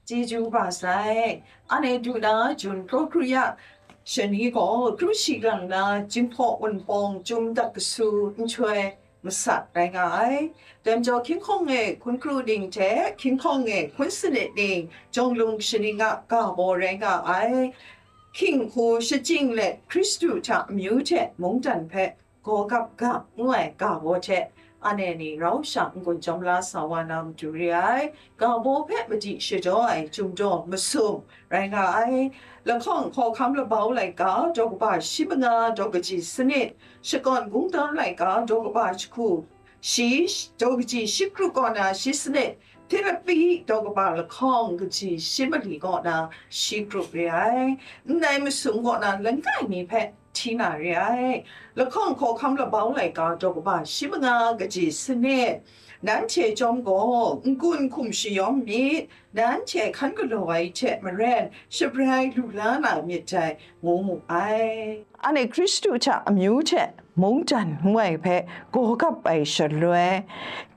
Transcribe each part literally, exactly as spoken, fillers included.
Chyeju kaba sai. Anhte du na Jun hkru hkru ya shani gaw, hkru shi lang na Jinghpaw Wunpawng Chyum Dat Kasu nhtoi masat rai nga ai. Dai majaw, hkying hkawng e hkun hkru ning hte hkying hkawng e hkun sanit ning, Jawng Lung Shaning a ga baw rai nga ai. Hkying hku shachying let Hkristu hta amyu hte mungdan hpe gaw gap ga ngu ai ga baw hte, anhte ni rau sha n-gun jawm la sa wa na matu re ai. Ga baw hpe madi shadaw ai Chyum Daw masum rai nga ai. Lahkawng Hkawhkam Labau laika daw kaba shi manga daw kaji sanit, Shakawn Kungdawn laika daw kaba jahku shi, daw kaji shi kru kaw na shi sanit, Hpilipi daw kaba lahkawng kaji shi mali kaw na shi kru re ai. Ndai masum kaw na langai mi hpe hti na re ai. Lahkawng Hkawhkam Labau laika daw kaba shi manga kaji sanit, nanhte chyawm gaw n-gun hkum shayawm myit, nanhte hkan galaw ai hte maren shabrai lu la na myit dai, ngu mu ai. Anhte Hkristu hta amyu hte mungdan ngu ai hpe gaw gap ai shaloi,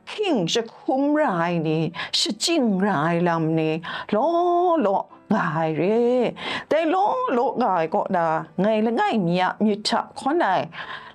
hkying jahkum ra ai ni, shachying ra ai lam ni, law law nga ai re. Dai law law nga ai kaw na, ngai langai mi a myit hta hkawn ai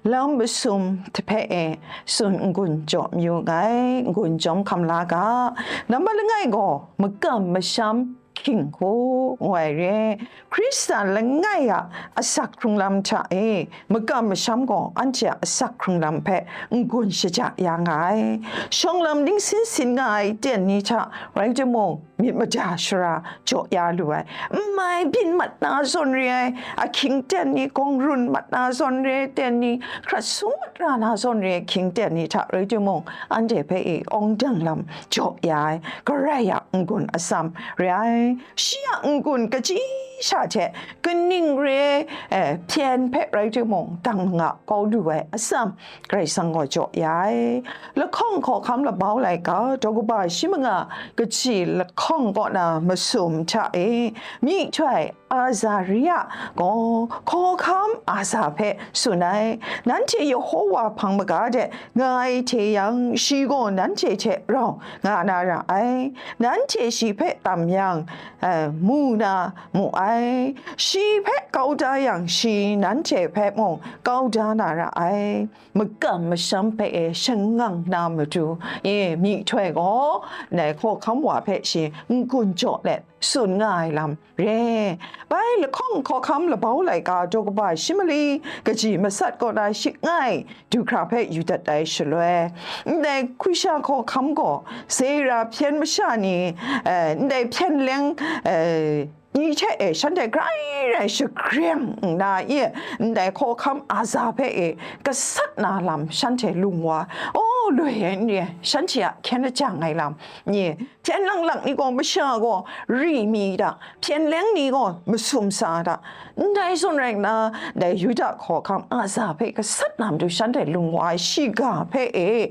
lam masum hpe e tsun n-gun jaw mayu nngai, n-gun jawm hkam la ga. Nambat langai gaw, makam masham hkying hku ngu ai re. Hkristan langai a asak hkrung lam hta e makam masham gaw anhte a asak hkrung lam hpe n-gun shaja ya nga ai. Shawng lam ningsin sin nga ai ten ni hta rai timung, myit mada shara jaw ya lu ai. N mai byin mat na zawn re ai, ahkying ten ni, gawng run mat na zawn re ai ten ni, hkrat sung mat ra na zawn re ai ahkying ten ni hta rai timung, anhte hpe e awng dang lam jaw ya ai, Karai a n-gun atsam re ai. Shi a n-gun kaji sha hte kaning re ai, eh, hpyen hpe rai timung, dang nga kau lu ai atsam, Karai Kasang gaw jaw ya ai. Lahkawng Hkawhkam Labau laika daw kaba shi manga kaji lahkawng kaw na masum hta e, myihtoi Azaria gaw hkawhkam aza hpe tsun ai. Nanhte Yehowa hpang maga de nga ai hte yang, shi gaw nanhte hte rau nga na ra ai. Nanhte shi hpe tam yang, eh, mu na mu ai. Shi hpe kau da yang, shi nanhte hpe mung kau da na ra ai. Makam masham hpe e shangang na matu e, myihtoi gaw ndai hkawhkam wa hpe shi n-gun jaw let tsun nga ai lam re. Bai lahkawng Hkawhkam Labau laika daw kaba shi mali kaji masat kaw na shik ngai du hkra hpe yu dat ai shaloi, ndai hkusha hkawhkam gaw sera hpyen masha ni, eh, ndai hpyen leng, eh, ni hte e shanhte grai rai shagreng nna e, ndai hkawhkam aza hpe e gasat na lam shanhte lung wa, o, loi ai n re, shanhte a hkyen ajang ai lam, nye, hpyen lang lang ni gaw masha gaw ri mi da, hpyen leng ni gaw masum sa da, ndai zawn rai nna, ndai Yuda hkawhkam aza hpe gasat na matu shanhte lung wa ai shiga hpe e,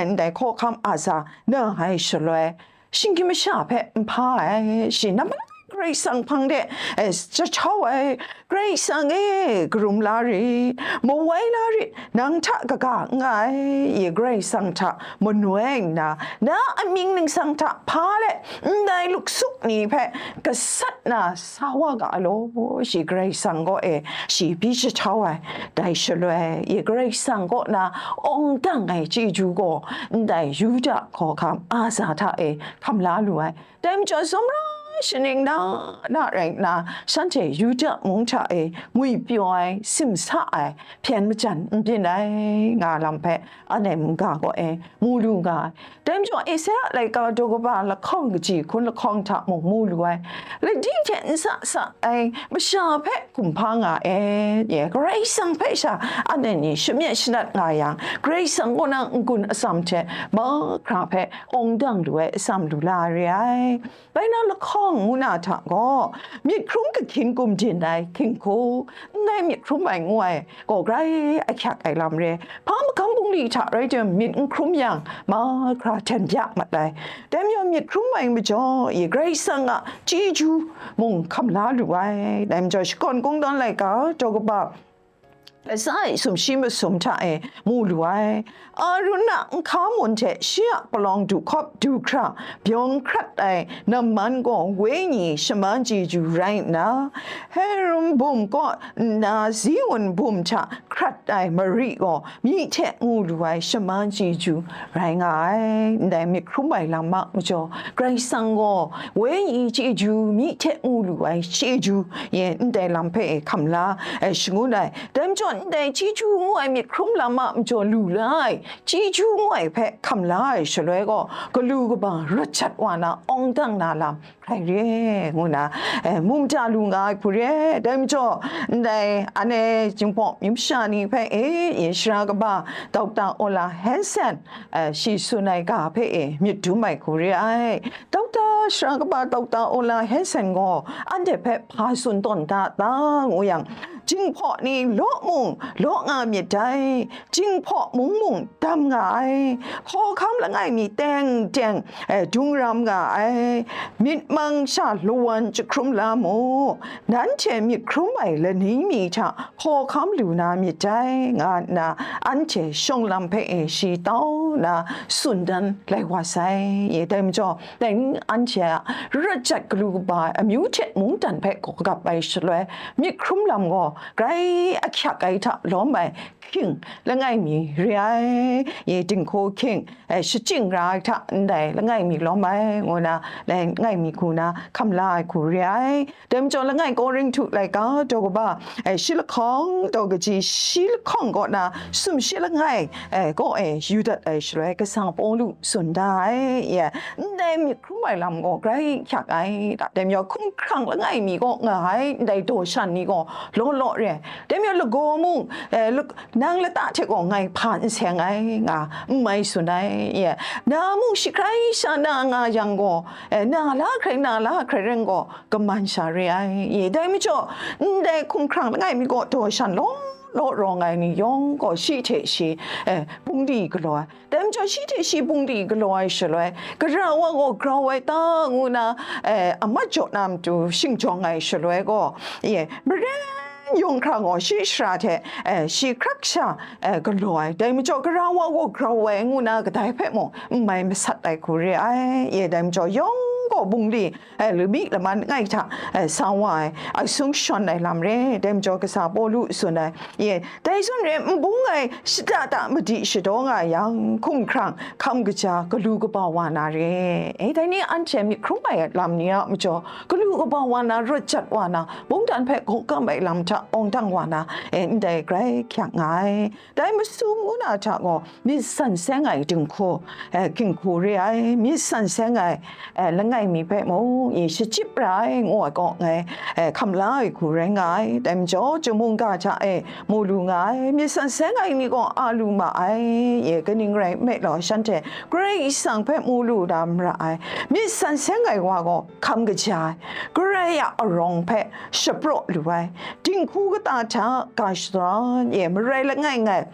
ndai hkawhkam aza na ai shaloi, shinggyim masha hpe n hpa ai, shi nambat langai Karai Kasang hpang de, eh, jahtrau ai, Karai Kasang e, karum la rit, mawai la rit, nang hta kaga n nga ai, i Karai Kasang hta manoi nna, na amying ningsang hta hpa let, ndai luksuk ni hpe gasat na sa wa ga law, shi Karai Kasang gaw e, shi bi jahtau ai. Dai shaloi, i Karai Kasang kaw na awng dang ai chyeju gaw, ndai Yuda hkawhkam aza hta e hkam la lu ai. Dai majaw, sumra shaning na na rai nna, shanhte Yuda mung hta e ngwipyaw ai, simsa ai, hpyen majan n byin ai, nga lam hpe, anhte mungga gaw e mu lu nga ai. Dai majaw, Esaia laika daw kaba lahkawng kaji hkun lahkawng hta mung mu lu ai. Ladi hte n sa sa ai masha hpe kumhpa nga e, ye, Karai Kasang hpe sha anhte ni shamyet shanat nga yang, Karai Kasang kaw na n-gun atsam hte mahkra hpe awng dang lu ai atsam lu la re ai. Bai na lahkawng ngu na hta gaw, myit hkrum kahkyin gumdin ai hkying hku, ndai myit hkrum ai ngu ai gaw grai ahkyak ai lam re. Hpa magam bungli hta rai tim, myit n hkrum yang, mahkra hten bya mat ai. Dai majaw myit hkrum ai majaw, i Karai Kasang a chyeju mung hkam la lu ai. Dai majaw shakawn kungdawn laika daw kaba Esa e sumshi masum hta e mu lu ai. Arun a nhka mun hte shi a palawng du hkawp du hkra byawng hkrat ai namman gaw wenyi shaman chyeju rai nna, Hermon bum kaw nna Zion bum hta hkrat ai mari gaw myi hte mu lu ai shaman chyeju rai nga ai. Ndai myit hkrum ai lam a majaw, Karai Kasang gaw wenyi chyeju myi hte mu lu ai chyeju, ye ndai lam hpe e hkam la ai shangun ai. Dai majaw, ndai chyeju ngu ai myit hkrum lam a majaw lu la ai, chyeju ngu ai hpe hkam la ai shaloi gaw, galu kaba rawt jat wa na, awng dang na lam hkrai re, ngu na, eh, mu mada lu nga ai hku re. Dai majaw, ndai anhte Jinghpaw myu masha ni hpe, eh, ye shara kaba Dokta Ola Hansen, eh, shi tsun ai ga hpe e myit dum ai hku re ai. Dokta shara kaba Dokta Ola Hansen gaw anhte hpe hpa tsun tawn da ta ngu yang, Jinghpaw ni law mung law nga myit dai, Jinghpaw mung mung dam nga ai, hkawhkam langai mi teng teng, eh, dung ram nga ai, myit mang sha lawan jahkrum la mu, nanhte myit hkrum ai laning mi hta hkawhkam lu na myit dai, nga nna anhte shawng lam hpe e shi tau na tsun dan lai wa sai. Ye dai majaw, dai ni anhte a rawt jat galu kaba ai amyu hte mungdan hpe gaw gap ai shaloi, myit hkrum lam gaw grai ahkyak ai hta lawm ai hkying langai mi re ai, ye dinghku hkying, eh, shachying ra ai hta ndai langai mi lawm ai, ngu na, langai mi hku na hkam la ai hku re ai. Dai majaw, langai Korinhtu laika daw kaba, eh, shi lahkawng daw kaji shi lahkawng kaw na sumshi langai, eh, kaw e yu dat ai shaloi, kasa Pawlu tsun da ai, ye, ndai myit hkrum ai lam gaw grai hkyak ai, dai majaw, hkumhkrang langai mi kaw nga ai ndai daw shan ni gaw law law re ai. Dai majaw, lagaw mung, eh, lag-, nang lata hte gaw ngai hpa n seng ai, nga n mai tsun ai, ye. Na mung shi hkrai sha na nga yang gaw, eh, na la hkrai, na la hkrai rai gaw, kaman sha re ai, ye. Dai majaw, ndai hkumhkrang langai mi kaw daw shan law law rawng ai ni yawng gaw shi hte shi, eh, bungli galaw ai. Dai majaw, shi hte shi bungli galaw ai shaloi, gara wa gaw grau ai ta, ngu na, eh, a mat jaw na matu shingjawng ai shaloi gaw, ye, maren yawng hkra gaw shi shara hte, eh, shi hkrak sha, eh, galaw ai. Dai majaw, gara wa gaw grau ai, ngu na kadai hpe mung n mai masat ai hku re ai. Ye, dai majaw, yawng gaw bungli, eh, lami laman langai hta, eh, sa wa ai, asung shawn ai lam re. Dai majaw, kasa Pawlu tsun ai, ye, dai zawn re, nbung ai shada da madi shadaw nga yang, hkumhkrang hkam kaja galu kaba wa na re. E, dai ni anhte myit hkrum ai lam ni a majaw, galu kaba wa na, rawt jat wa na, mungdan hpe gaw gam ai lam hta awng dang wa na, e, ndai grai hkyak nga ai. Dai masum ngu na hta gaw, myit san seng ai dinghku, eh, hkying hku re ai, myit san seng ai, eh, langai mi hpe mung, ye shachyip ra ai, ngu ai kaw ngai, eh, hkam la ai hku rai nga ai. Dai majaw, chyum mungga hta e mu lu nga ai, myit san seng ai ni gaw a lu ma ai, ye, kaning rai nme law, shanhte Karai Kasang hpe mu lu na mara ai, myit san seng ai wa gaw hkam kaja ai, Karai a arawng hpe shapraw lu ai, dinghku kata hta ga shadawn, ye, marai langai ngai,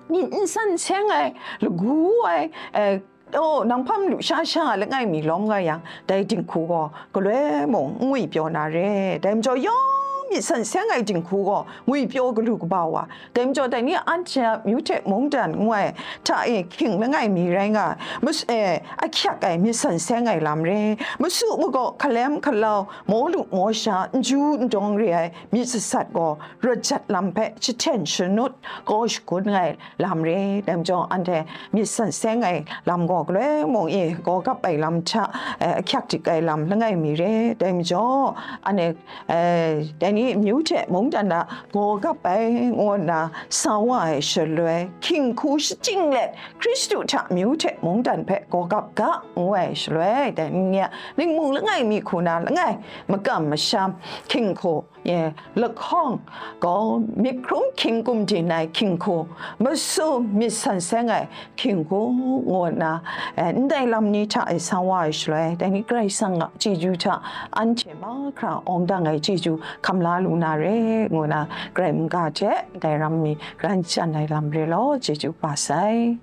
myit n san seng ai, lagu ai, eh, oh, nang hpang lusha sha langai mi lawm nga yang, dai dinghku gaw galoi mung n ngwipyaw na re. Dai majaw, yawng myit san seng ai dinghku gaw ngwipyaw galu kaba wa. Dai majaw, dai ni anhte a myu hte mungdan ngu ai hta e hkying langai mi rai nga ai, mas-, eh, ahkyak ai myit san seng ai lam re. Masu magaw, hkalem hkalau, maw lu maw sha, n ju n dawng re ai myit satsat gaw, rawt jat lam hpe jahten shanut kau shagun ai lam re. Dai majaw, anhte myit san seng ai lam gaw galoi mung e gaw gap ai lam hta, eh, ahkyak dik ai lam langai mi re. Dai majaw, anhte, eh, dai ni amyu hte mungdan a gaw gap ai ngu nna sa wa ai shaloi, hkying hku shachying let Hkristu hta amyu hte mungdan hpe gaw gap ga ngu ai shaloi, dai ni a ningmung langai mi hku na langai makam masham hkying hku, ye, lahkawng gaw, myit hkrum hkying kumdin ai hkying hku, masu myit san seng ai hkying hku, ngu nna, eh, ndai lam ni hta e sa wa ai shaloi, dai ni Karai Kasang a chyeju hta anhte mahkra awng dang ai chyeju hkam la lu na re, ngu nna Karai mungga hte dai ram mi garan shang ai lam re law, chyeju kaba sai.